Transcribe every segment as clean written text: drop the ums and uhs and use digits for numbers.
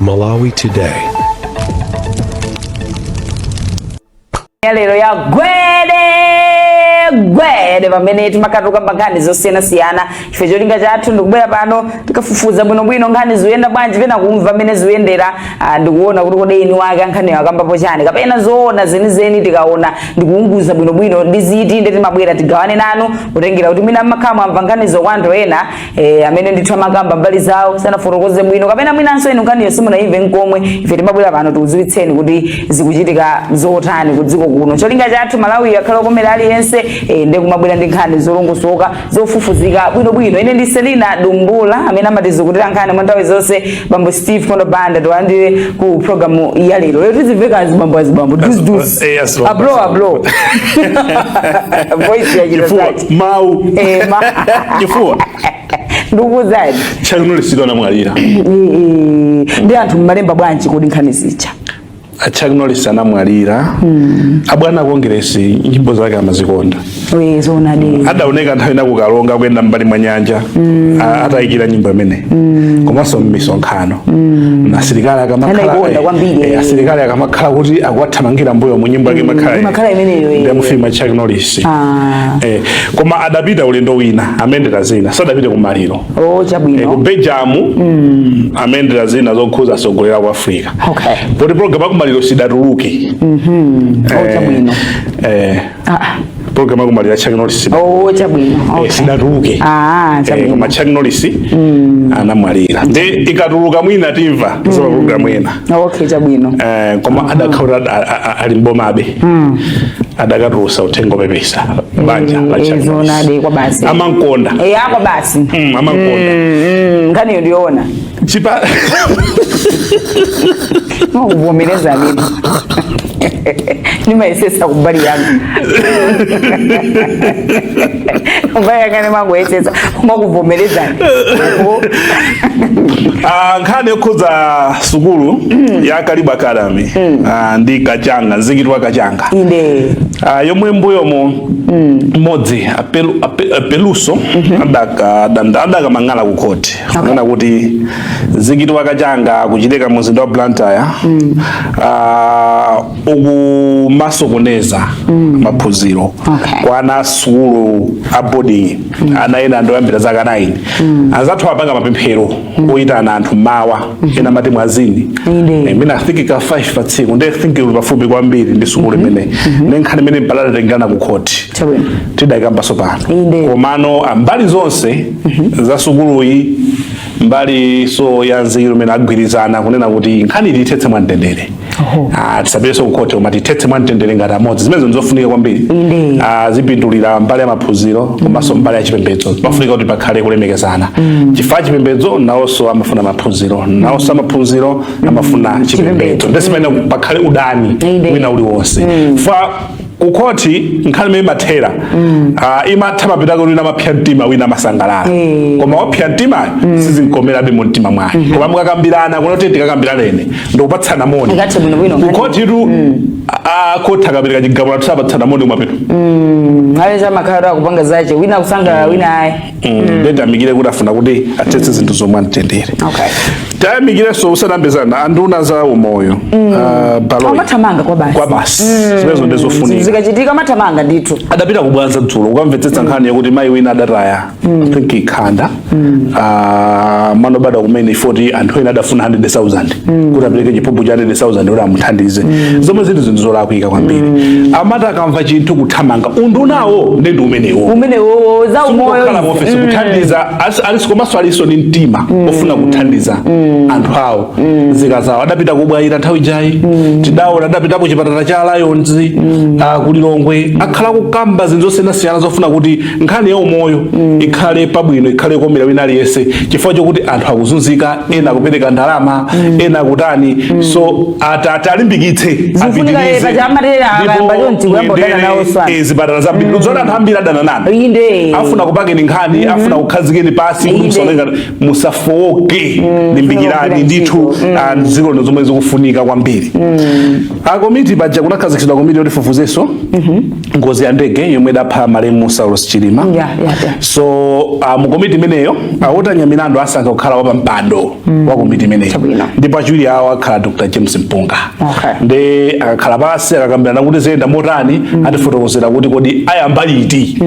Malawi Today. Ya lero ya gwede gwede, pamene timakhala tikukamba nkhani zosiyanasiyana. Ife cholinga chathu ndikubwera pano tikafufuza bwinobwino nkhani zikuyenda bwanji, pena kumva mmene zikuyendera, ndikuona kuti kodi eni wake ankhaniyo akambapo chani, kapena zoona zenizeni tikaona ndikuunguza bwinobwino ndi ziti, nde timabwera tigawane nanu, kutengera kuti mwina mmakhala mwamva nkhanizo kwa anthu ena amene ndithu amakamba mbali zawo sanafotokoze bwino, kapena mwinanso inu nkhaniyo simunayimve nkomwe. Ife timabwera pano tikudziwitseni kuti zikuchitika zotani ku dziko kuno. Cholinga chathu Malawi akhale okomera aliyense, nde kumabwera ndi nkhani zolongosoka, zofufuzika bwinobwino. Ine ndi Selina Dumbula, amene amatizukutira nkhani mwa nthawi zonse bambo Steve Kondo Banda. Tiwalandire ku programu ya lero. Lero tizimveka azibambo, azibambo, dus dus. Azibambo, ablo ablo voice ya Chifuwa chitazachi mawu. Chifuwa. Ndikukuuzani. Chuck Norris anamwalira. Ndi anthu mmalemba bwanji kodi nkhani zija? Chuck Norris anamwalira. Abwana Kongeresi nyimbo zake amazikonda. We, zoonadi. Adaoneka nthawi ina kukalonga kuyenda mbali mwa nyanja, atayikira nyimbo imene, komanso mmisonkhano asilikali akamakhala Anaikonda kwambiri. Asilikali akamakhala kuti akuwathamangira mbuyo mu nyimbo yake imakhala Imakhala imeneyo. Ndi mufilmu Chuck Norris. Koma adapita ulendo wina amendera zina, sadapite kumaliro. Oh, chabwino. Ku Belgium amendera zina zokhuza atsogoleri ku Africa. Poti program akumaliro sidatuluke. Oh, chabwino. Program akumaliro Chuck Norris Oh, chabwino. Sidatuluke. Chabwino. Koma Chuck Norris anamwalira, nde ikatuluka mwina timva za program ena. Okay, chabwino. Koma adakhala kuti ali mbomabe, adakatulusa uthenga opepesa banja la Chuck Norris. Zoonadi, kwa basi. Amankonda. Akwa basi. Amankonda. Nkhaniyo ndiyoona. Chipa Kuvomereza nini, ndimayesesa kumbali yanga, kumbali yanga ndimangoyesesa kumakuvomereza. Ah, nkhani yokhudza sukulu ya Karibu Academy ndi Kachanga, mzikiti wa Kachanga. Yomwe mbuyomo mmodzi Apeluso adakamang'ala ku khoti kunena kuti mzikiti wa Kachanga kuchitika mu mzinda wa Blantyre ukumasokoneza maphunziro kwa ana a sukulu a boarding, ana ena andoyambira zaka 9. Anzathu apanga mapemphero oyitana anthu mawa, ena amati mwazini. Mina I think ka 5 pa tsiku, ndi I think uli pafupi kwambiri ndi sukulu imene, ndi nkhani imene mpalatatengerana ku khoti. Tidayikambaso pano. Komano mbali zonse za sukuluyi, mbali so ya mzikiti umene, agwirizana kunena kuti nkhani tiyithetse mwamtendere. Tisapirenso ku khoti, koma tithetse mwamtendere ngati amodzi. Zimenezo ndizofunika kwambiri. Zipindulira mbali ya maphunziro komanso mbali ya chipembedzo. Pafunika kuti pakhale kulemekezana, chifukwa chipembedzo nawonso amafuna maphunziro, nawonso amaphunziro amafuna chipembedzo, ndisimene pakhale udani wina uliwonse fa kukhoti. Nkhani imene imathera, imatha mapitako, wina amapsya mtima, wina amasangalala, koma wapsya mtimayo sizinkomerabe mu mtima mwake. Koma mukakambirana kunoti tikakambirane ndikupatsana moni. Ikathe bwinobwino nkhani. Kukhotitu akhoti akapereka chigamulo tisapatsana moni kumapeto. Ale chamakhala akupanga zache, wina kusangalala, wina ayi. Ndetayamikire kuti afuna kuti athetse zinthu zomwe amtendere. Tayamikirenso usanambezana anduna za umoyo, Baloyi. Amathamanga kwa basi. Kwa basi, zimenezo ndizofunika. Zikachitika amathamanga ndithu. Adapita kubwanza dzulo kukamvetsetsa nkhani yakuti mayi wina adataya, I think, khanda, mwana obadwa kumene, ifoti anthu ena adafuna 100,000 kuti apereke chiphuphu cha 100,000 kuti amuthandize, zomwe zili zinthu zolakwika kwambiri. Amati akamva chinthu kuthamanga, undunawo ndi umenewo. Umenewo za umoyo. Kukhala mu ofesi kuthandiza aliso, komanso aliso ndi mtima ofuna kuthandiza anthu awo, nzika zawo. Adapita kubwayira nthawi jayi, tidaona adapita ku chipatala cha Lions ku Lilongwe. Akhala kukamba zinthu zosiyanasiyana zofuna kuti nkhani ya umoyo ikhale pabwino, ikhale komera wina aliyense, chifukwa chokuti anthu akuzunzika, ena akupereka ndalama, ena akutani. So atalimbikitse. Zikufunika, paja amatera akayamba chonchi kuyamba kudana nawo sana. Zipatala zambiri, mm. Anthu ambiri adana nanu. Afuna kupakeni nkhani, afuna kukhazikeni pasi kuti musaoneka. Musafowoke, limbikirani ndithu. Dziko lino zomwe zikufunika kwambiri. Akomiti paja kunakhazikitsidwa komiti yoti ifufuzenso ngozi ya ndege yomwe yomwe idapha malemu Saulos Chilima. So mu komiti imeneyo a Walter Nyamilandu asankha kukhala wapampando wa komiti imeneyo. Chabwino. Ndipo achiwiri awo akhala Dr James Mpunga. Ndi akakhala pansi, akakambirana kuti ziyenda motani, atifotokozera kuti kodi ayamba liti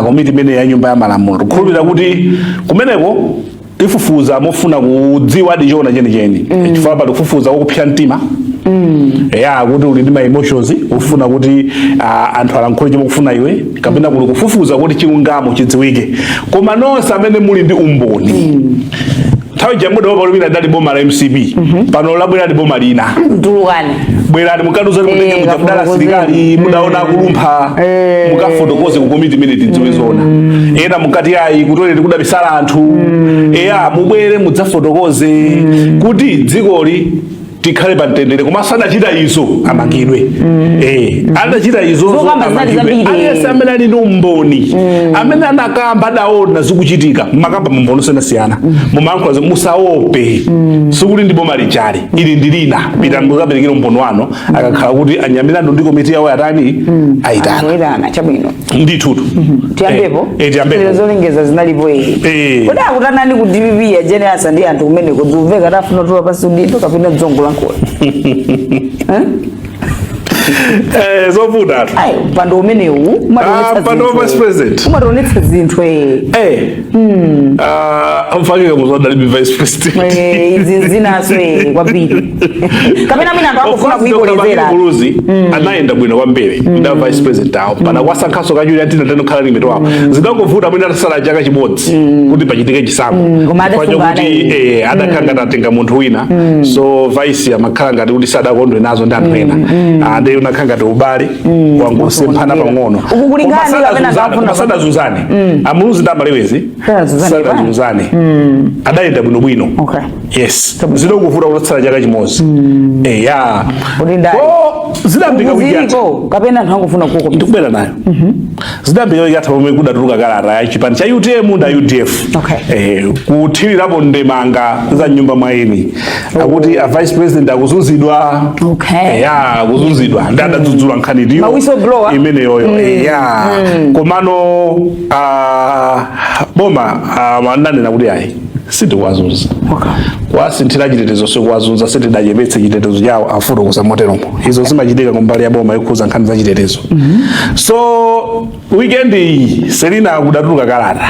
komiti imeneyo ya Nyumba ya Malamulo. Kukhulupirira kuti kumeneko ifufuza mofuna kudziwa adi choona chenicheni, chifukwa pali kufufuza kokupsya mtima ya kuti uli ndi ma emotions, ufuna kuti anthu alankhule chomwe ukufuna iwe, kapena kuli kufufuza kuti chilungamo chidziwike. Koma nonse amene muli ndi umboni, nthawi jamuda wapalumira dali boma la MCP, pano labwera ndi boma lina. Tulukani. Bwerani mukaduza kuti mutenge muja mudala kafotokozeni. Asilikali mudaona akulumpha, mukafotokoze ku komiti imene tidziwe zona. Ena mukati ayi, kutoleti kudabisala anthu, eya, mubwere mudzafotokoze kuti dzikoli tikhale pa mtendere. Koma sadachita izo, amangidwe. Adachita izozo, Zokamba zinali amangidwe. zambiri. Aliyense amene ali ndi umboni, amene anakamba, adaona zikuchitika, mmakamba mumboni osiyanasiyana, mumayankhula, musaope. Sikuti ndi boma lijali, ili ndi lina. Pita mukaperekere umboni wanu akakhala kuti anyamilandu ndi komiti yawo yatani, ayitana. Ayitana, chabwino. Ndithutu. Tiyambepo. Tiyambepo. Lero zolengeza zinalipo iyi. Kodi akutanani ku DPP ya Jane Ansah ndi anthu kumeneko? Zikumveka tafuna tula pasi udindo kapena dzongo lankhula? Zovuta atu. Ayi, mpando umenewu umationetsa Mpando wa zinthu. vice president. Umationetsa zinthu. Amfakika muzadalibi vice president. Izi nzinaso kwambiri, kapena mwina anthu akufuna kuyikolezera. Muluzi anayenda bwino kwambiri nda vice president awo, pana kwasankhaso kachiwiri antina teno khala limit wawo. Zidangovuta mwina atasala chaka chimodzi kuti pachitike chisankho. Koma Chifukwa adasungana. chokuti adakhala ngati atenga munthu wina, so vice amakhala ngati kuti sadakondwe nazo ndi anthu ena. Ndi unakhala ngati ubale wangosemphana pang'ono. Uku kuli Koma nkhani kapena akafuna- koma sadazunzane Amuluzi ndi Amalewezi. Sadazunzane. Sadazunzane, adayenda bwinobwino. Yes, zidangovuta kutatsala chaka chimodzi, eya. Kuti ndani? Ko zidambika wiki yatha. Ziliko kapena anthu angofuna kuko? Ndikubwera nayo. Zidambika wiki yatha pomwe kudatuluka kalata ya chipani cha UTM nda UDF kuthirirapo ndemanga za nyumba mwa eni, akuti a vice president akuzunzidwa. Eya, akuzunzidwa, ndi adadzudzula nkhani ndiyo Ma whistleblower. imeneyoyo, eya. Komano boma ananena kuti ayi, sitikuwazunza. Kwasinthira chitetezo sikuwazunza, sitidachepetse chitetezo chawo, afotokoza moteromo. Izo zimachitika kumbali ya boma ikhuza nkhani za chitetezo. So weekend iyi, Selina, kudatuluka kalata,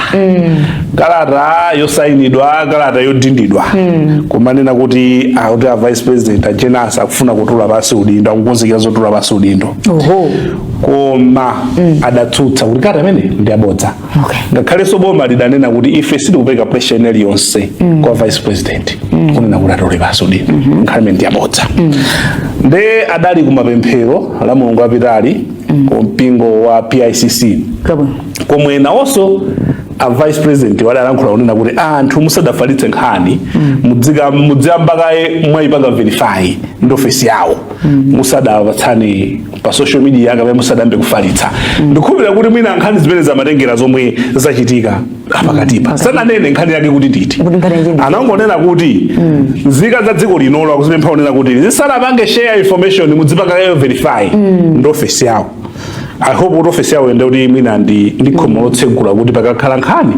kalata yosayinidwa, kalata yodindidwa, kumanena kuti akuti a vice president a Jane Ansah akufuna kutula pasi udindo, akukonzekera zotula pasi udindo. Koma adatsutsa kuti kalata imene ndi abodza. Ngakhalenso boma lidanena kuti ife sitikupereka pressure ina iliyonse kwa vice president kunena kuti atule pasi udindo, nkhani imene ndi abodza. Nde adali kumapemphero la Mulungu apitali ku mpingo wa PICC, komwe nawonso a vice president wadalankhula kunena kuti anthu musadafalitse nkhani, mudziyamba kaye mwayipanga verify ndi ofesi yawo musadapatsane pa social media kapena musadambe kufalitsa. Ndikhulupirira kuti mwina nkhani zimene zamatengera zomwe zachitika apakatipa, sananene nkhani yake kuti nditi. Kuti nkhani yake nditi. Anangonena kuti nzika za dziko linolo akuzipempha kunena kuti zisanapange share information, mudzipanga kaye verify ndi ofesi yawo. I hope kuti ofesi yawo ende kuti mwina ndi khomo lotsegula kuti pakakhala nkhani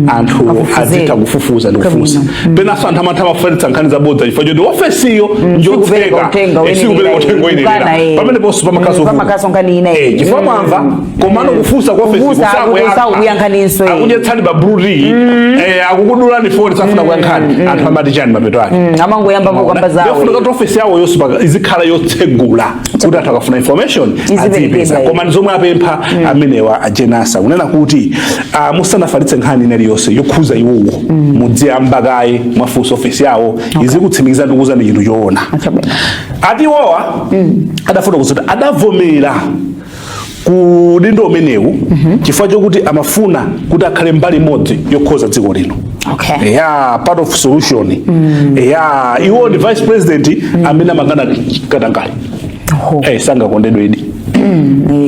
anthu Afufuze. azitha kufufuza ndi kufunsa. Penanso anthu amatha kufalitsa nkhani zabodza chifukwa choti ofesiyo Sikupereka njotseka. uthenga Sikupereka woyenera, uthenga woyenera. kukana, eh. Pamene ponso pamakhaso Pamakhaso nkhani ina, eh. Chifukwa mwamva, komano kufunsa kwa ofesi Kufunsa, sakuyankhaninso, eh. Akudyetsani pa blue tick, akukudulani foni, safuna kuyankhani. Anthu amati chani mapeto ake? Amangoyamba kukamba zawo. Yofunika kuti ofesi yawo yonso izikhala yotsegula kuti anthu akafuna information Iziperekedwa, aziyipeza. eh. Koma ndi zomwe apempha amenewa a Jane Ansah kunena kuti musanafalitse nkhani ina iliyonse yokhuza iwowo, mudziyamba kaye mwafunsa ofesi yawo izikutsimikiza ndi kuwuzani chinthu choona. Achabwino. Ati iwowa adafotokoza kuti adavomera ku udindo umenewu chifukwa chokuti amafuna kuti akhale mbali imodzi yokhoza dziko lino. Ya, part of solution. Ya, iwo ndi vice president amene amakana katangale. Oho. Sangakondedwe idi.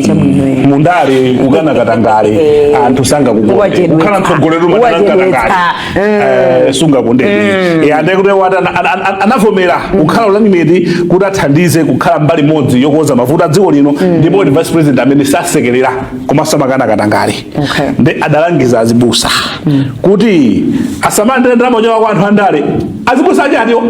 Chabwino, eh. Mundale ukana katangale, anthu sangakukonde. Uwachedwetsa. Kukhala mtsogoleri umadana katangale, Uwachedwetsa. Sungakondedwe. Ande kuti wati anavomera kukhala running mate kuti athandize kukhala mbali imodzi yokonza mavuto a dziko lino, ndipo ndi vice president amene sasekerera komanso amakana katangale. Ndi adalangiza azibusa kuti asamalande ndalama kuchoka kwa anthu andale. Azibusa achatiwo?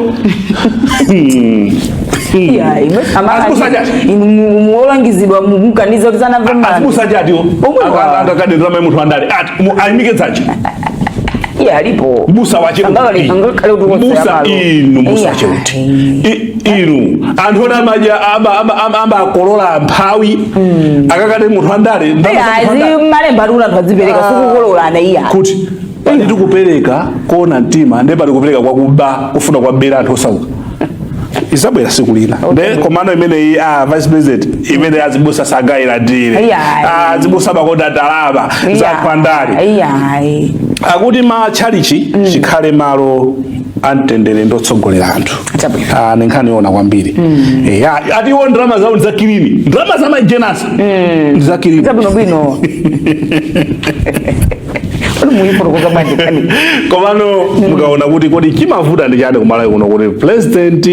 Iya, imwe Azibusa achati? Inu muolangizidwa mukaniza kuti sanamve mlandu. Azibusa achatiwo? Omwe wa- Angakane ndalama ya munthu andale ati ayimike dzanja. Iya, alipo. Mbusa wache kuti? Angakhale kuti Mbusa wosera malo. inu, mbusa Iya. wache kuti? Inu anthu oti amadya amakolola amphawi akakane munthu andale ndalama Iya, za munthu andale. zi malemba ati anthu adzipereka, sikukololana, iya. Kuti pali tikupereka kona mtima, ndiye pali kupereka kwakuba, kufuna kwabera anthu osauka. Izabwera siku lina. Nde komano imeneyi, a vice president imene azibusa sangayilandire. Iya. Azibusa makonda ndalama za anthu andale. Iya. Akuti ma tchalichi chikhale malo amtendere ndi otsogolera anthu. Chabwino. Ah, ni nkhani yoona kwambiri. Ati iwo ndalama zawo ndi za clean, ndalama za ma Jane Ansah ndi za clean. Zabwino bwino. Uli muyifotokoza bwanji kani? Komano mukaona kuti kodi chimavuta ndi chani kumalawi kuno kuti president,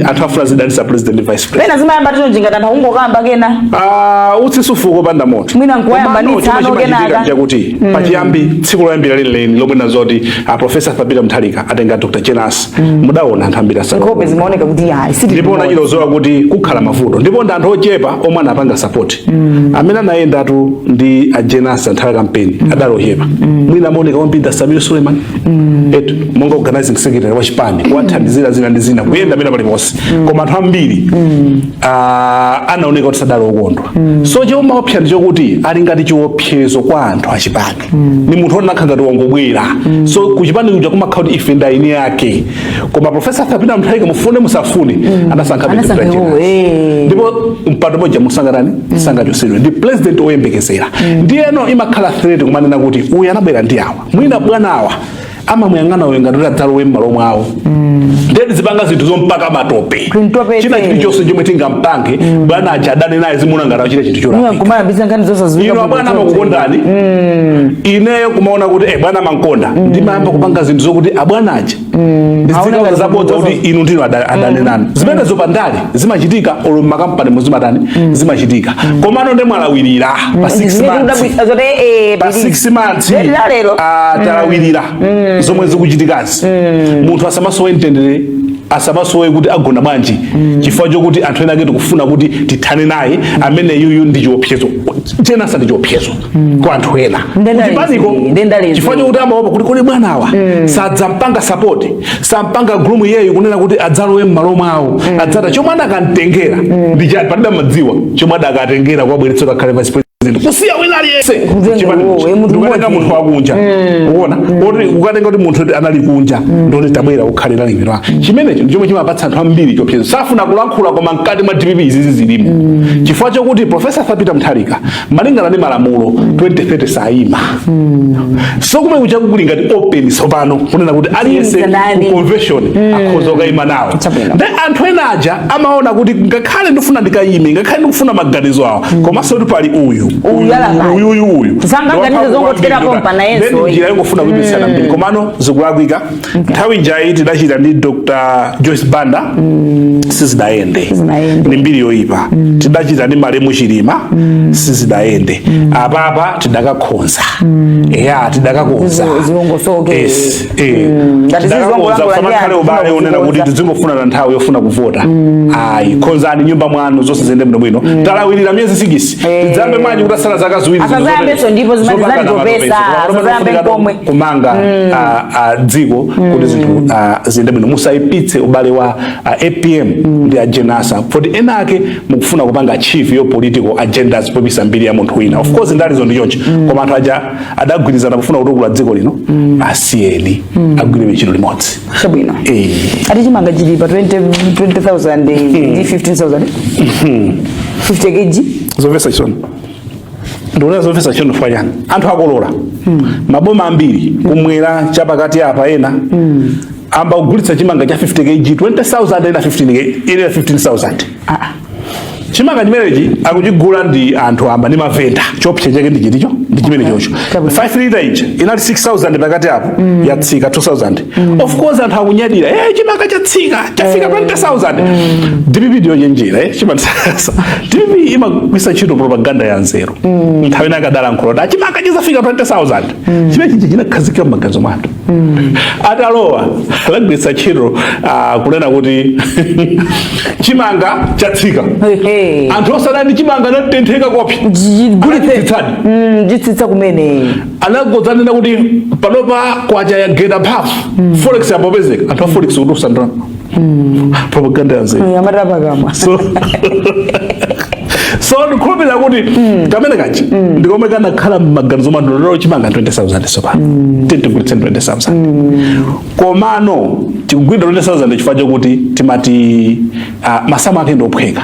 anthu afuna zidanisa president ndi vice president? Pena zimayamba tinojinga tantha kungokamba kena. Ah, utsi sufuka opanda moto. Mwina nkuwayambanitsa Komano ano chomwe chimachitika kenaka. chakuti pachiyambi, tsiku loyambira lenileni lomwe nazoti a Professor Peter Mutharika atenga Dr. Jane Ansah, mudaona anthu ambiri Nkhope asakondwa. zimaoneka kuti yayi siti. Ndipo unachilozowa kuti kukhala mavuto, ndipo ndi anthu ochepa omwe anapanga support. Amene anayendatu ndi a Jane Ansah nthawi ya kampeni adali ochepa. Mwina amaoneka kwambiri Sameer Suleman etu, monga organizing secretary wa chipani, kuwathandizira zina ndi zina, kuyenda amene paliponse. Koma anthu ambiri anaoneka kuti sadali okondwa. So chomaopsa ndi chokuti ali ngati chiopsezo kwa anthu achipani. Ni munthu onakha ngati wangobwera, so kuchipani kuja kumakhala kuti ife ndaini yake. Koma Professor Peter Mutharika, mufune musafune, anasankha Anasankha Dr. iwo, Jane Ansah. Ndipo mpando moja musangatani sangachosedwe, ndi president oyembekezera. Ndiyeno imakhala threat kumanena kuti uyu anabwera ndi awa, mwina bwana awa amamuyang'ana uyu ngati kuti adzalowe m'malo mwawo. Ndiye tizipanga zinthu zompaka matope. Kumtopetse. China chilichonse chomwe tingampange bwana aja adane naye, zimuna ngati achite chinthu Mwina cholakwika. nkumayambitsa nkhani zosaziwika. Ino abwana amakukondani, ineyo kumaona kuti bwana amankonda, ndimayamba kupanga zinthu zokuti abwana aja Aona ndizikauza ngati zabodza kuti inu ndinu adane nanu. Zimenezo pandale zimachitika, olo mmakampani muzimatani, zimachitika. Komano nde mwalawirira pa 6 months, pa 6 months. Lero. Ah, talawirira zomwe zikuchitikazi. Munthu asamasowe mtendere, asamasowe kuti agona bwanji, chifukwa chokuti anthu ena ake tikufuna kuti tithane naye amene yuyu ndi chiopsezo. Jane Ansah ndi chiopsezo kwa anthu ena Ndendalezi, kuchipaniko, ndendalezi. chifukwa chokuti amaopa kuti kodi bwanawa sadzampanga support, sampanga groom yeyu kunena kuti adzalowe m'malo mwawo, adzata chomwe adakamtengera ndi chati. Palibe amadziwa chomwe adakatengera kuwabweretsa kakhale vice president, kusiya wina aliyense. Kutenga Chipani uwo, kuja. munthu Ndikukatenga mmodzi. munthu wakunja, ukuona oti ukatenga kuti munthu anali kunja, ndoti tabwera ukhalira lingiro. Chimenecho ndi chomwe chimapatsa anthu ambiri chiopsezo. Safuna kulankhula, koma mkati mwa DPP izizi zilimo, chifukwa chokuti Professor Peter Mutharika, malingana ndi malamulo, 2030 sayima. So kumwe kuja kuli ngati open tsopano kunena kuti aliyense Ndani. ku convention akhoza kukayima nawo. Chabwino. Nde anthu ena aja amaona kuti ngakhale ndifuna ndikayime, ngakhale ndikufuna maganizo awa, komanso kuti pali uyu Uyu alakali. uyu uyu uyu. Sangaganize zongotherapo mpana yenso. Then njira yongofuna kuyipitsana mbiri, komano zikulakwika. Nthawi njayi tidachita ndi Dr Joyce Banda, sizidayende. Sizidayende. Ni mbiri yoyipa. Tidachita ndi malemu Chilima, sizidayende. Apapa tidakakhonza, eya, tidakakonza. Zilongosoke. Yes, eh. Ngati Tidakakonza zizongolankhula kusamakhale ndi ubale anthu, unena kuti kuzikonza. tizingofunana nthawi yofuna kuvota. Ayi, konzani nyumba mwanu, zonse ziyende bwinobwino. Talawirira miyezi 6. Tidzambe mwanyi kutasala zaka 2? Asazayambenso, ndipo zimene Zopangana zanditopesa, matopeso. Koma asazayambe panofunika komwe. kumanga dziko kuti zinthu ziyende bwino. Musayipitse ubale wa APM ndi a Jane Ansah, poti ena ake mukufuna kupanga achieve your political agendas popisa mbiri ya munthu wina. Of course ndalizo ndi choncho, koma anthu aja adagwirizana kufuna kutukula dziko lino. Asiyeni agwire ntchito limodzi. Chabwino. Ati chimanga chili pa 20 20,000 ndi 15,000, 50 kg. Zomvetsa chisoni, ndikunena zomvetsa chisoni chifukwa chani? Anthu akolola. Maboma ambiri kumwera, chapakati apa, ena amba kugulitsa chimanga cha 50 kg 20,000, ena 15 ena 15,000. Ah. Chimanga chimenechi akuchigula ndi anthu amba ndi mavenda. Chopsa chake ndi chiticho, ndi chimene chocho. 5 liter ija inali 6000 pakati apo, yatsika 2000. Of course anthu akunyadira, chimanga chatsika, chafika 20000. DPP ndiyo chenjera, chimatsasa. DPP imagwisa ntchito propaganda ya nzeru. Nthawi ina akadala nkhulo chimanga chizafika 20000, chimene chija chinakhazikika m'maganizo mwathu. Atalowa lagwisa ntchito kunena kuti chimanga chatsika. Ehe. Anthu osadani chimanga natentheka kopsa. Jigulitse. Anachitsitsadi. Jitsitsa kumene. Anagodzanena kuti panopa kwacha yagenda mphamvu, forex yapopezeka. Anthu a forex kutusa ndalama. Propaganda ya nzeru. Amatapa kamwa. So ndikhulupirira kuti kamene kachi ndikomwe kanakhala m'maganizo mwanthu lero, chimanga 20000 sopano tintigulitse 20000. Komano tikugwira 20000 chifukwa chokuti timati masamu ake ndiophweka.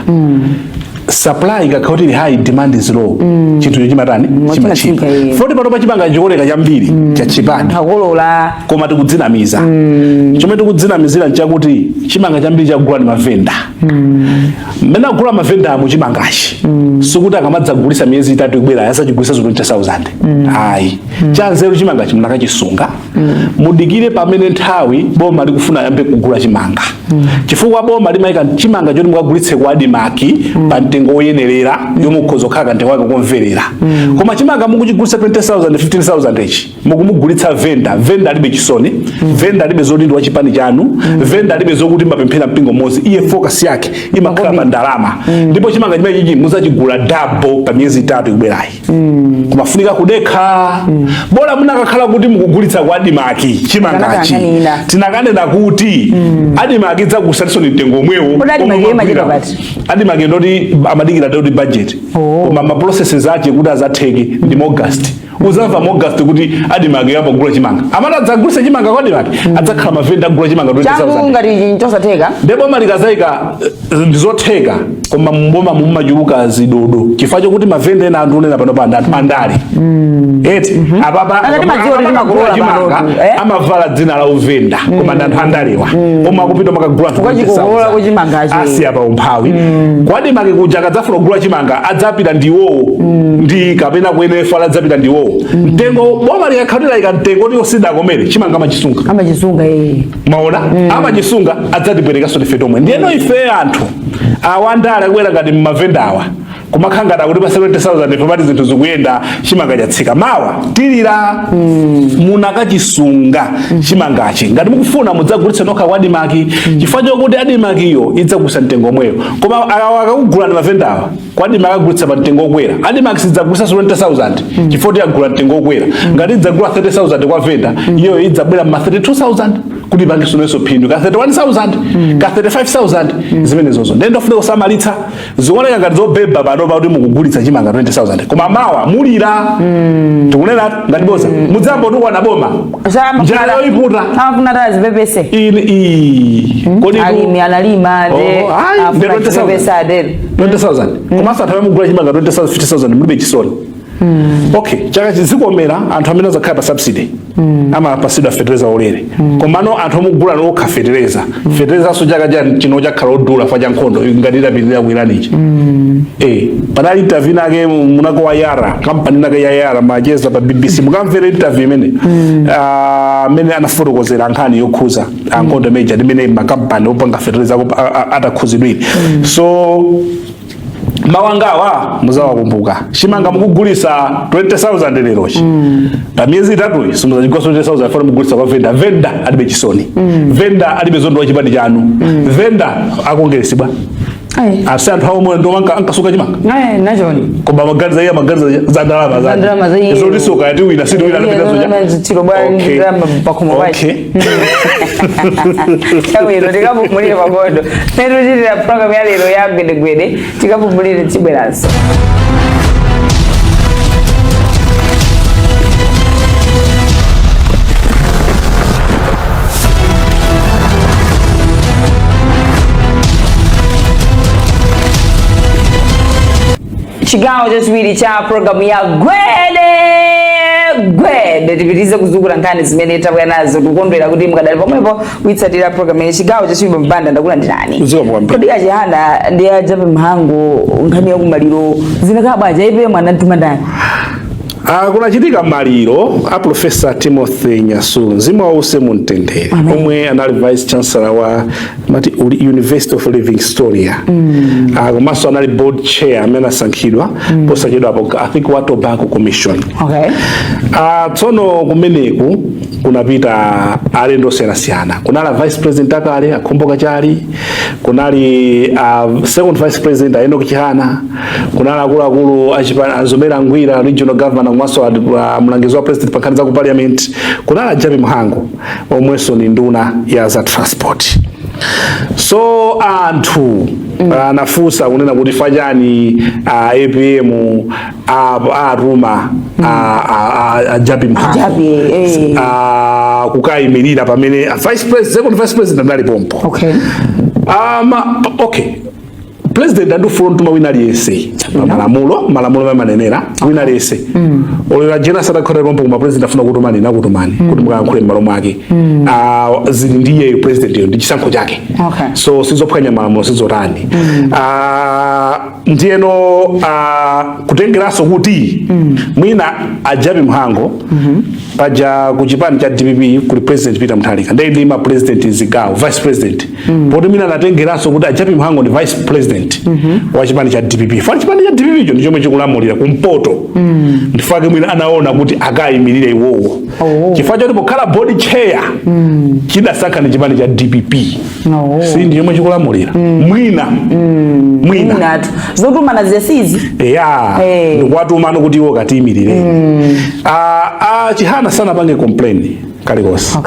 Supply ikakhala kuti ili high, demand is low, chinthucho chimatani? Chimatsika, Chimachipa. eh. Foti panopa chimanga chikuoneka chambiri, chachipani, Akolola. Koma tikudzinamiza. Chomwe tikudzinamizira nchakuti chimanga chambiri chagula ndi mavenda. Mmene agula mavenda amu chimangachi, sikuti akamadzagulisa miyezi 3 ikubwera asachigulisa 20000, ayi. Chanzeru, chimangachi munakachisunga, mudikire pamene nthawi boma likufuna yambe kugula chimanga, chifukwa boma limayika chimanga choti mukagulitse ku ADMARC pa mtengo woyenerera, yomwe ukhoza kukhala kamtengo kake komverera. Koma chimanga mukuchigulitsa 20000, 15000 ichi, mukumugulitsa venda. Venda alibe chisoni, venda alibe zoti ndi wachipani chanu, venda alibe zokuti mapemphera mpingo mmodzi. Iye focus yake imakhala pa ndalama. Ndipo chimanga chimene chichi muzachigula double pa miyezi 3 ikubwerayi. Kumafunika kudekha. Bola munakakhala kuti mukugulitsa kwa ADMARC chimangachi, Kanakang'anira. tinakanena kuti ADMARC idzakusatinso ni mtengo omwewo. Kodi ADMARC Omwe imachedwa mwagulira. pati? ADMARC ndoti amadikira ndoti budget, Oh. koma ma processes ache kuti azatheke ndi August. Uzamva mu August kuti ADMARC yapagula chimanga. Amene adzagulitsa chimanga kwa ADMARC adzakhala mavenda agula chimanga Changu 20000. ngati chosatheka. Ndipo malikazayika ndizotheka, koma mboma mumachuluka zidodo chifukwa chokuti mavenda ena anthu unena pano pa anthu andale eti apapa Akati madziwo apapa timakolola akagula chimanga, panotu, eh? amavala dzina la uvenda, koma ndi anthu andalewa koma akupita makagula anthu Kukachikolola 20,000. kuchimangachi. Asiya pa umphawi. Kwa ADMARC kuja akadzafuna kugula chimanga adzapita ndiwowo ndi kapena kuenefa adzapita ndiwowo. Mtengo boma likakhalira ika mtengo ndiwo sidakomere, chimanga amachisunga. Amachisunga, eh. Maona, amachisunga, adzatibwerekanso ife tomwe. Ndiyeno ife anthu awandale akubwera ngati mmavenda awa kumakhala ngati akuti pa 70000 ife pati zinthu zikuyenda, chimanga chatsika. Mawa tilira. Munakachisunga chimangachi ngati mukufuna mudzagulitse nokha kwa ADMARC, chifukwa chokuti ADMARC iyo idzagulitsa mtengo omweyo. Koma awa akakugula ndi mavenda awa kwa ADMARC agulitsa pa mtengo okwera, ADMARC sidzagulitsa 20000 chifukwa kuti agula mtengo okwera. Ngati idzagula 30000 kwa venda, iyo idzabwera ma 32000 kuti ipange sonenso phindu ka 31000, ka 35000 zimenezozo. Ndiye ndofuna kusamalitsa. Zikuoneka ngati zobeba pano pakuti mukugulitsa chimanga 20000, koma mawa mulira. Tikunena ngati boza mudzambo tukwana boma, njala yoyiputa. Amafuna tazipepese. Ini iyi kodi Alimi analima de. Oh, ayi, Afuna ndi 20,000. chipepese adere. 20000, komanso anthu amene mugula chimanga 20000, 50000 mulibe chisoni. Okay, chaka chizikomera anthu amene azakhala pa subsidy, amapasidwa fetereza ulere. Komano anthu omugula okha fetereza, fetereza chaka cha chino chakhala odula fa cha nkhondo ngati itapitirira ku Iran ichi. Panali interview nake munako wa Yara, kampani nake ya Yara, macheza pa BBC. Mukamvera interview imene amene anafotokozera nkhani yokhuza ankhondo major imene makampani opanga fetereza atakhuzidwire. So mawangawa muzawakumbuka. Chimanga mukugulisa 20000 lerochi, pa miyezi 3 simuzachigula 20000 fana mugulisa kwa venda. Venda alibe chisoni, venda alibe zondo wa chipani chanu, venda akongeresibwa. Ayi. Asi anthu awo ndo ankasuka chimanga. Ayi, nachoni. Koma maganiza iye amaganiza za ndalama. Za ndalama za iye. Zoti soka yati wina siti wina Iye, anapita zoja. zitsiro bwa ndalama pakhomo pake. Chabwino, tikapumulire pakondo netuchitira program ya lero ya gwedegwede. Tikapumulire, tibweranso. Chigawo chachiwiri cha programu ya Gwede Gwede, tipitize kuzukula nkhani zimene tabwera nazo. Tikukondwera kuti mukadali pomwepo kuitsatira program ya chigawo chachiwiri. Mpanda, ndakulandirani. Zikomo kwambiri. Kodi aChihana ndi aJappie Mhango, nkhani yakumaliro zinakhala bwanji? APM anatuma ndani? Kunachitika maliro a Professor Timothy Nyasulu, mzimu wause mumtendere, omwe anali vice chancellor wa mati University of Livingstonia, komanso anali board chair amene asankhidwa posachedwapo, I think, wa Tobacco Commission. Tsono kumeneku kunapita alendo osiyanasiyana. Kunali a vice president akale, aKhumbo Kachali, kunali second vice president, a Enoch Chihana, kunali akuluakulu aZomera Ngwira, regional governor, komanso mlangizi wa president pa nkhani za ku parliament, kunali aJappie Mhango, omwenso ni nduna ya za transport. So anthu anafunsa kunena kuti fachani APM atuma aJappie Mhango Jappie, eh. Kukayimirira pamene vice president, second vice president anali pompo. Okay, president andifuna mtuma wina aliyense pa malamulo, malamulo amanenera wina aliyense olera jena sadakhala pompo, koma president afuna kutumani, nakutumani kuti mukayankhule m'malo mwake. Zili ndiye president yo, ndi chisankho chake. So sizophwanya malamulo, sizotani. Ndiyeno kutengeranso kuti mwina aJappie Mhango, paja ku chipani cha DPP kuli President Peter Mutharika, ndiye ndi ma president zigawo, vice president, poti mwina anatengeranso kuti aJappie Mhango ndi vice president wa chipani cha DPP. Fana chipani cha DPP cho ndi chomwe chikulamulira kumpoto, ndifake mwina anaona kuti akayimirire iwowo, chifukwa choti pokhala board chair chidasankha ndi chipani cha DPP, si ndi chomwe chikulamulira, mwina mwina. Mwinatu zotumana ziyasizi. Ya. Ndikuwatumano kuti iwo katiyimirire. Chihana sanapange complain kalikonse,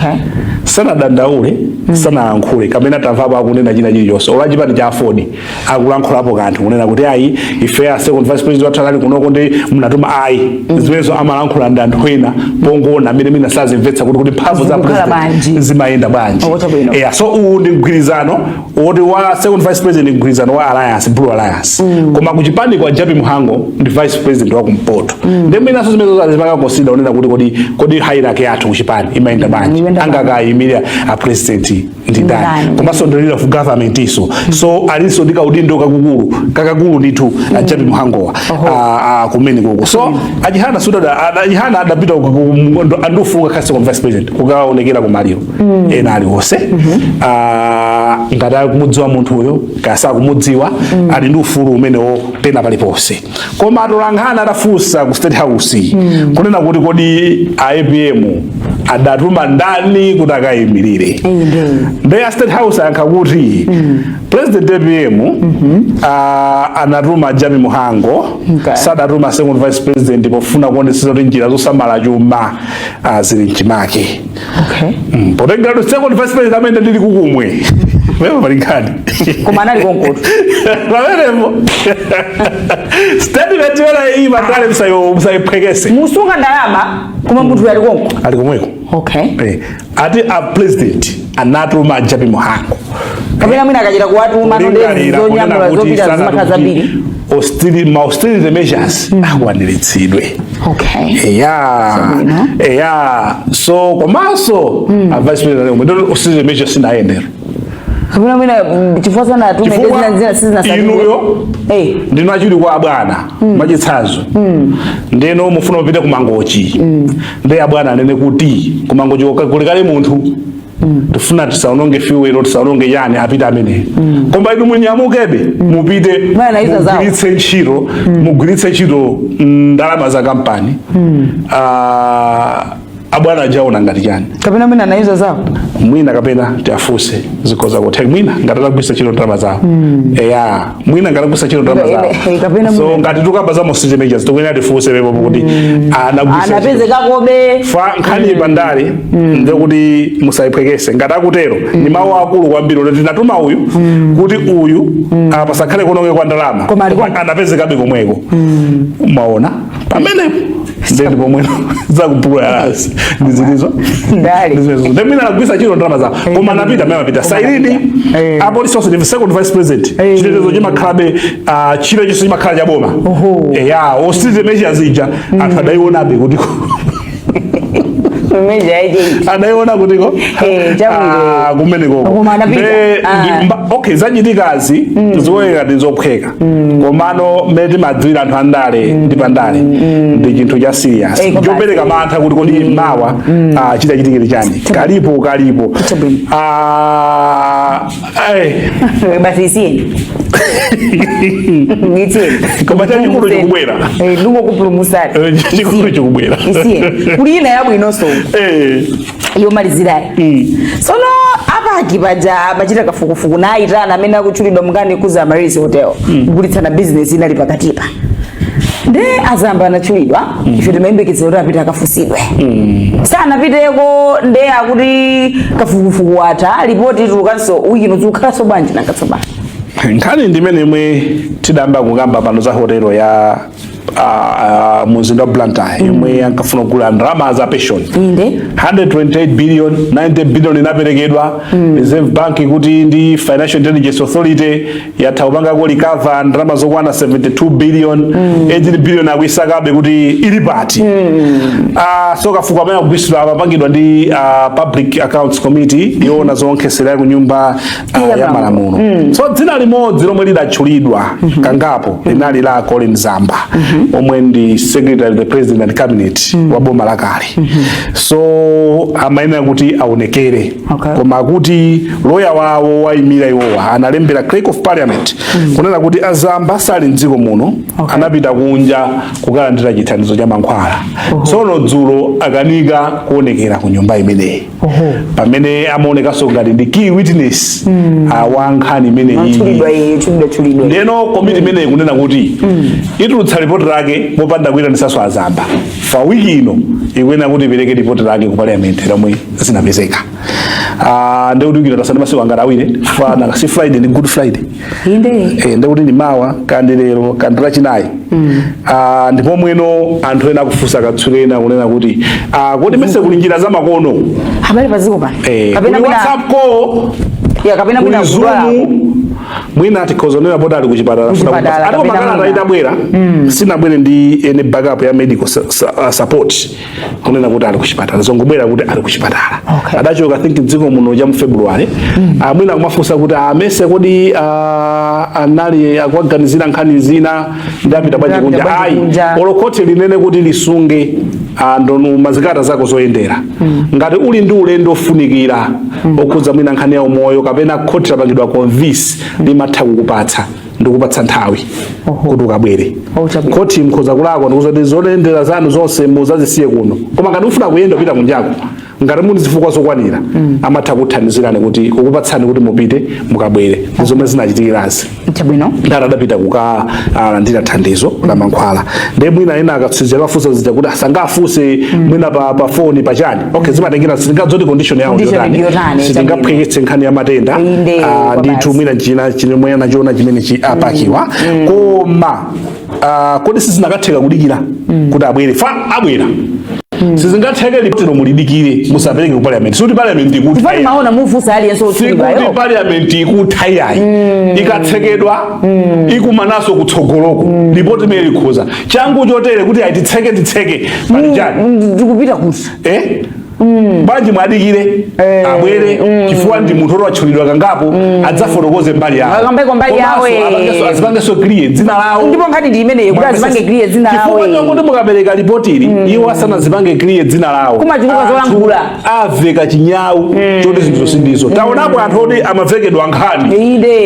sanadandaule, sanayankhule kamene tamvapo akunena china chilichonse. Ola chipani cha AFORD akulankhulapo kanthu kunena kuti ayi, ife a second vice president wathu anali kunoko ndi mnatuma, ayi. Zimenezo amalankhula ndi anthu ena pongona amene mina sazimvetsa kuti mphamvu za Zikukhala president bwanji. zimayenda bwanji. Oh, chabwino. Yeah, so uwu ndi mgwirizano woti wa second vice president, mgwirizano wa alliance, Blue Alliance, koma kuchipani kwa Jappie Mhango ndi vice president wa kumpoto, ndi mwinaso zimene azipanga consider unena kuti kodi hierarchy yathu kuchipani imayenda bwanji? Imayenda bwanji. Angakayimirira a president ndi ndani? Ndani. Komanso ndi leader of government iso, so alinso ndi kaudindo kakukulu kakakulu ndithu aJappie Mhangowa kumene koko. So aChihana sudada, aChihana adapita andiufunga kha second vice president kukaonekera kumaliro ena aliwonse. Ngati akumudziwa munthuyo kaya kumudziwa, ali ndi ufulu umenewo pena paliponse. Koma atolankhani atafunsa ku State House kunena kuti kodi a APM adatuma ndani kuti akayimirire, nde a State House ayankha kuti President APM anatuma Jappie Mhango, sadatuma second vice president, pofuna kuonetsetsa kuti njira zosamala chuma zili mchimake. Potengera kuti second vice president amene ndili kukumwe wewe pali nkhani. Koma anali konkoto. Pamenepo statement yona iyi matale musayiphwekese. Musunga ndalama koma munthu ali konko. Ali komweko. Eh, ati a president anatuma Jappie Mhango. Kapena mwina akachita kuwatuma Kulingalira zonyamula kunena kuti zopita sanati zimakhala kuti zambiri. Ma austerity measures akwaniritsidwe. Eya. Zabwino. Eya, so komanso a vice president ali komwe, ndoti austerity measures sinayendera. Kapena mwina chifukwa sanatume Chifukwa zina zina sizinasatidwe. inuyo ndinu achuli kwa abwana, mwachitsanzo, ndeno mufuna mupite ku Mangochi, ndi abwana anene kuti ku Mangochi kulikale munthu, tifuna tisaononge fuel, tisaononge chani, apite amene, koma inu munyamukebe mupite. Bwana, izo zawo. Mugwiritse ntchito ndalama za kampani. Abwana ajaona ngati chani? Kapena mwina anaiza zawo. Mwina kapena tiafuse, zikhoza kutheka mwina ngati atagwiritsa ntchito ndalama zawo. Eya, mwina ngati atagwiritsa ntchito ndalama zawo. Kapena So mwina- ngati tukamba za austerity measures, tikuyenera tifunse pepo kuti anagwiritsa ntchito Anapezekakobe. Fa nkhani pandale ndekuti musayiphwekese. Ngati akutero ni mawu akulu kwambiri kuti tinatuma uyu kuti uyu pasakhale kuononge kwa ndalama. Koma ali Koma anapezekabe komweko. Mwaona pamenepo, ndeni pomweno zakupula ndizilizo. Ndale. Ndemwina anagwiritsa ntchito ndalama zawo, koma anapita amene amapita sailini. Apolisi onse ndi second vice president, chitetezo chimakhalabe, chilo chonse chimakhala cha boma. Oho. Eya, austerity measures ija anthu adayionabe kuti Meja yaje. Anayiona kutiko? Eh, chabwino. Ah, kumeneko. Koma anapita. Okay, zachitikazi zioneka ndi zophweka, komano mmene timadziwira anthu andale ndi pandale, ndi chinthu cha serious, Eh, koma chopereka mantha kuti kodi mawa chitachitikire chani? Kalipo kalipo. Chabwino. Ah, eh. Basi, isiyeni, isiyeni. Koma chachikulu chikubwera. Eh, ndingokupulumusani. Eh, chachikulu chikubwera. Isiyeni, kuli ina yabwinonso yomalizirayi. Sono a PAC paja amachita kafukufuku nayitana amene akutchulidwa mukani kuza Amaryllis Hotel kugulitsana business inali pakatipa, nde azamba anatchulidwa. Ife timayembekezera kuti apite akafusidwe, sanapiteko. Nde akuti kafukufuku atha, ripoti itulukanso wiki ino. Zikukhalanso bwanji nanga tsopano? Nkhani ndimene imwe tidayamba kukamba pano za hotelo ya mumzinda wa Blantyre yomwe ankafuna kugula ndalama za pension. 128 billion, 90 billion inaperekedwa. Reserve Bank kuti ndi Financial Intelligence Authority yatha kupangako recover ndalama zokwana 72 billion. 18 billion akuisakabe kuti ili pati. So kafukufuku amene akugwiritsidwa amapangidwa ndi Public Accounts Committee yoona zoonkhesera ya kunyumba ya malamulo. So dzina limodzi lomwe lidatchulidwa kangapo linali la Colin Zamba, omwe ndi Secretary to the President and Cabinet wa boma lakale. So amayenera kuti aonekere, koma kuti loya wawo wayimira iwowa analembera Clerk of Parliament kunena kuti azamba sali mdziko muno, anapita kunja kukalandira chithandizo cha mankhwala. Tsono dzulo akanika kuonekera ku nyumba imeneyi, pamene amaonekanso ngati ndi key witness wa nkhani imeneyi. Tchulidwa iye, tchulidwa, tchulidwa. Ndeno komiti imeneyi kunena kuti itulutsa ripoti lake mopanda kuyitanisanso azamba. Fa wiki ino ikuyenera kuti ipereke ripoti lake ku Parliament lomwe zinapezeka. Ndekuti wiki ino tasani masiku angati? 2. Fana si Friday ndi Good Friday? Inde. Eh, ndekuti ndi mawa kandi lero kandi lachinayi. Ndipo mweno anthu ena akufunsa, akatswiri ena kunena kuti kodi mese kuli njira zamakono? Habari paziko pano. Kapena kuli WhatsApp call, ya, kapena kuli mwina kudwala. Zoom, mwina tikhozonera poti ali kuchipatala. Kuchipatala, Ati kapena makalata mwina. itabwera sinabwere ndi ene backup ya medical support kunena kuti ali kuchipatala, zongobwera kuti ali kuchipatala. Adachoka, I think, dziko muno cha mu February. Mwina kumafunsa kuti amese kodi anali akuaganizira nkhani zina, ndapita bwanji Ndapita kunja? bwanji Ayi, kunja. olokhoti linene kuti lisunge ndonu mazikalata zako zoyendera ngati uli ndi ulendo ofunikira okhudza mwina nkhani ya umoyo kapena khoti lapangidwa convince, limatha kukupatsa ndikupatsa nthawi kuti ukabwere. Oh, chabwino. Khoti mkhoza kulakwa ndikuzoti zoyendera zanu zonse muzazisiye kuno, koma ngati ufuna kuyenda kupita kunjako, ngati muli zifukwa zokwanira, amatha kuthandizirani kuti kukupatsani kuti mupite mukabwere. Ndi zomwe zinachitikirazi. Ndati adapita kukalandira thandizo la mankhwala. Ndiye mwina ena akatsizira kafunsa zija kuti asangafunse mwina pa foni pachani. Okay, zimatengera, sitingadzoti condition yawo Condition ndiyotani, ndiyotani, sitingaphweketse nkhani ya matenda. Inde, kwa Ndithu, basi. mwina china chimwe anachiona chimene chi a PAC wa. Koma kodi sizinakatheka kudikira kuti abwere? Fa abwera, sizingatheke lipotilo mulidikire, musapereke ku Parliament? Sikuti Parliament ikuti Chifukwa maona mufunsa aliyense sikuti otchulidwayo. Parliament ikutha iyayi. Ikatsekedwa ikumanaso kutsogoloko, ripoti imene likhoza changu chotere kuti ayi, titseke, titseke pali chani? Ndikupita kuti? Eh, bwanji mwadikire abwere? Chifukwa ndi munthu watchulidwa kangapo, adzafotokoze mbali yawo. Akambeko mbali yawo, Komanso azipangenso clear dzina lawo. Ndipo nkhani ndi imeneyo, kuti azipange clear dzina lawo. Chifukwa chokuti mukapereka ripotili iwo asanazipange clear dzina lawo, Kumachuluka anthu zolankhula. aveka chinyawu choti zinthu sindizo. Taonapo anthu oti amavekedwa nkhani,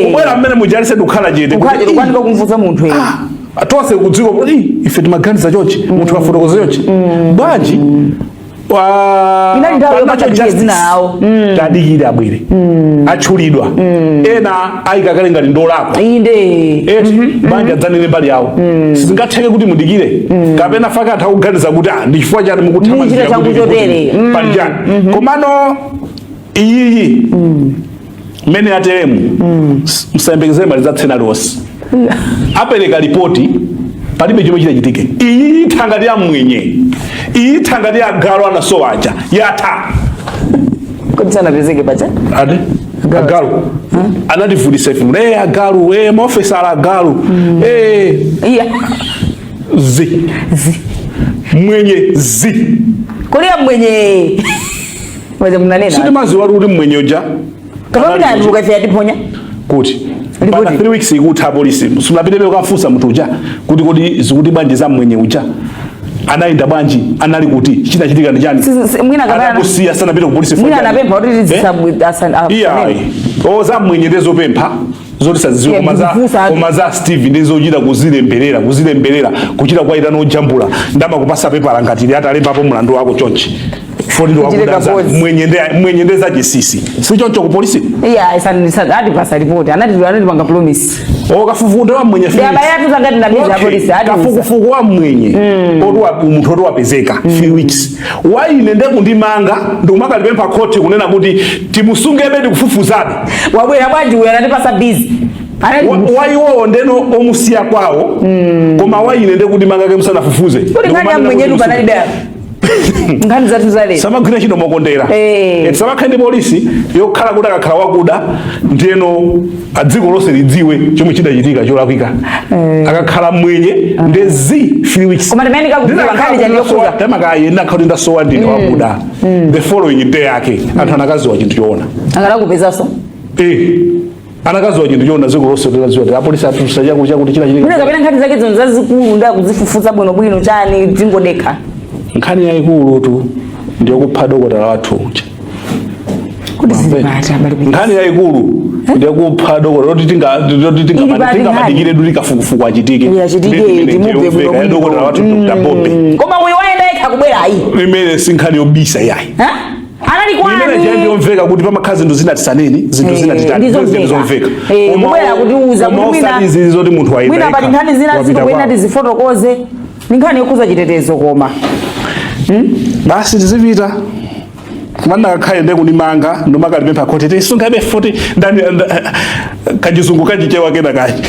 kubwera mmene mujalise kukhala chete, Kukhala kuti, chete, kwanika kumfunsa munthu ene. "Ii, tonse kudziko kuti ii, ife timaganiza chonchi, munthu afotokoza chonchi bwanji?" Inali nthawi Pa yopanga natural clear justice, dzina lawo. Tadikire abwere. Atchulidwa, ena ayikakale ngati ndolakwa. Eti banja dzanene mbali yawo. Sizingatheke kuti mudikire kapena faka anthu akuganiza kuti ndi chifukwa chani mukuthamangira Ndichita kuti changu chotere. Pali chani? Komano iyiyi mmene yateremu, musayembekezere malizatsena aliwonse apereka ripoti, palibe chomwe chitachitike. Iyi itha ngati ya mwenye, iyi itha ngati ya galu anasowaja, yatha. Kodi sanapezeke pacha? Ati agalu anativutisa ife, agalu, maofesala agalu, Iya. Zi mwenye zi. Kodi amwenye mwenye munanena Sitimaziwa kuti mwenye uja kapena anali atuluka, ife yatiponya. Kuti Lipoti. mpaka 3 weeks ikutha, polisi simulapitebe kukafunsa munthu uja kuti kodi zikuti bwanji za mwenye uja, anayenda bwanji, anali kuti, chinachitika ndi chani? Mwina kapena Anakusiya, sanapite ku polisi. Mwina anapempha kuti Iyayi, o za mwenye ndezopempha zoti saziziwe. Yeah, Koma za ndikufunsa. Koma za Steve ndizochita kuzilemberera, kuzilemberera, kuchita kwaitana ojambula, ndamakupasa pepala ngati ili atalembapo mlandu wako chonchi foti ndi Kuchite wakudaza. kapozi. Mwenye ndi mwenye ndi zachisisi, si choncho ku polisi? Iya, atipasa ripoti, anatipanga promise. O kafukufuku wa mwenye Ndi abale athu zangati nabiza. Okay, Polisi atiuza. Kafukufuku wa mwenye oti munthu oti wapezeka 3 weeks, waine ndekundimanga, ndikumakalipempha khoti kunena kuti timusungebe, tikufufuzabe. Wabwera bwanji uyu, anatipasa busy. Waiwowo ndeno omusiya kwawo, koma waine ndekuti mangake musanafufuze. Kuti nkhani ya mwenyetu panalibe nkhani zathu zalero. Samagwira ntchito mokondera. Samakhale ndi polisi yokhala kuti akakhala wakuda ndeno adziko lonse lidziwe chomwe chidachitika cholakwika, akakhala mwenye ndezi 3 weeks. Koma timene kakudziwa nkhani chandiyokuza. Tamakaye ndakhala kuti ndasowa, ndine wakuda, the following day yake anthu anakaziwa chinthu choona. Akalakupezaso. Anakaziwa chinthu choona, dziko lonse linadziwa kuti apolisi atulusa chakuti chakuti chinachitika. Mwina kapena nkhani zake zino zazikulu ndakuzifufuza bwinobwino chani, tingodekha. Nkhani yayikulu tu ndiyokupha dokotala wathu uja. Kuti zilipata abale? Nkhani yayikulu ndiyokupha dokotala loti Ili pati? tingamadikire duti kafukufuku achitike. Iya, achitike, Ndi imene timuphe ndiyomveka, ya bwinobwino. dokotala wathu Dr. Bobe. Koma uyu wayenda yekha kubwera ayi. Imene si nkhani yobisa yayi. Ha? Anali Imene kwani? ndiyomveka kuti pamakhala zinthu zina tisaneni, zinthu zina titani. Ndizomveka. Zomveka. Kubwera kutiuza Koma kuti osati izi zoti munthu wayenda mwina pali yekha, nkhani zina wapita zikukwena kwawo. tizifotokoze, ni nkhani yokhuza chitetezo koma. Basi, tizipita kumana kakhale nde kunimanga ndomakalipempha khoti tisungabe 40 ndani kachizungu kachichewa kena kachi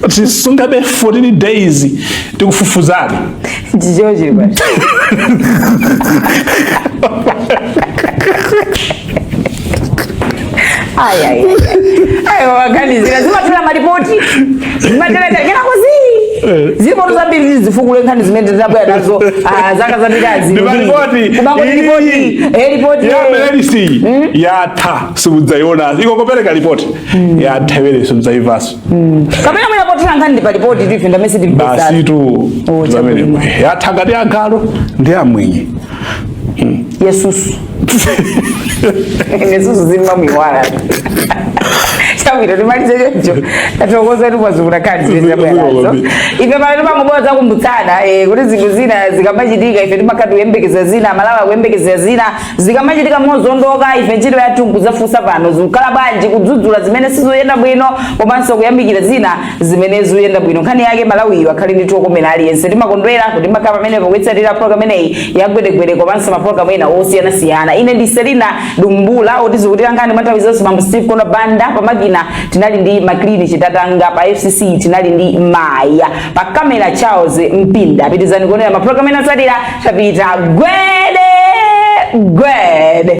tisungabe 14 days tikufufuzani. Chichewa chili pati? Ayi, ayi, ayi, waganizira zimathera malipoti, zimathera kena kuzi zilipo zambiri zifukule nkhani zimene tinabwera nazo zaka zapitazi. Ndi malipoti. Kumangoti ripoti, ripoti. Ya melelisi yatha, simudzaiona ikokopereka ripoti yatha imene, simudzaivaso. Kapena mwina pothera nkhani ndi pa ripoti tife ndamene sitimpesana. Basi tu. Oh, pamene chabwino. yatha ngati agalo ndi amwenye. Yesusu nesusu zimamwiwala. Chabwino, timalize choncho. Tathokoza timwazukula nkhani zimene tabwera nazo. Ife pano timangobowa zakumbutsana kuti zinthu zina zikamachitika, ife timakhala tikuyembekeza zina, Malawi akuyembekezera zina. Zikamachitika mozondoka, ife ntchito yathu nkuzafunsa pano zikukhala bwanji, kudzudzula zimene sizoyenda bwino komanso kuyamikira zina zimene zikuyenda bwino. Nkhani yake Malawiyo akhale ndi okomera aliyense. Timakondwera kuti makhala pamenepo kuyitsatira program imeneyi yagwedegwede komanso mapulogalamu ena osiyanasiyana. Ine ndi Selina Dumbula, otizikutira nkhani mwa nthawi zonse Mambo Steve Kono Banda, pamakina tinali ndi Maklini Chitatanga, pa FCC tinali ndi Maya, pa kamera Charles Mpinda. Pitizani kuonera mapulogalamu ena otsatira. Tapita, gwede gwede.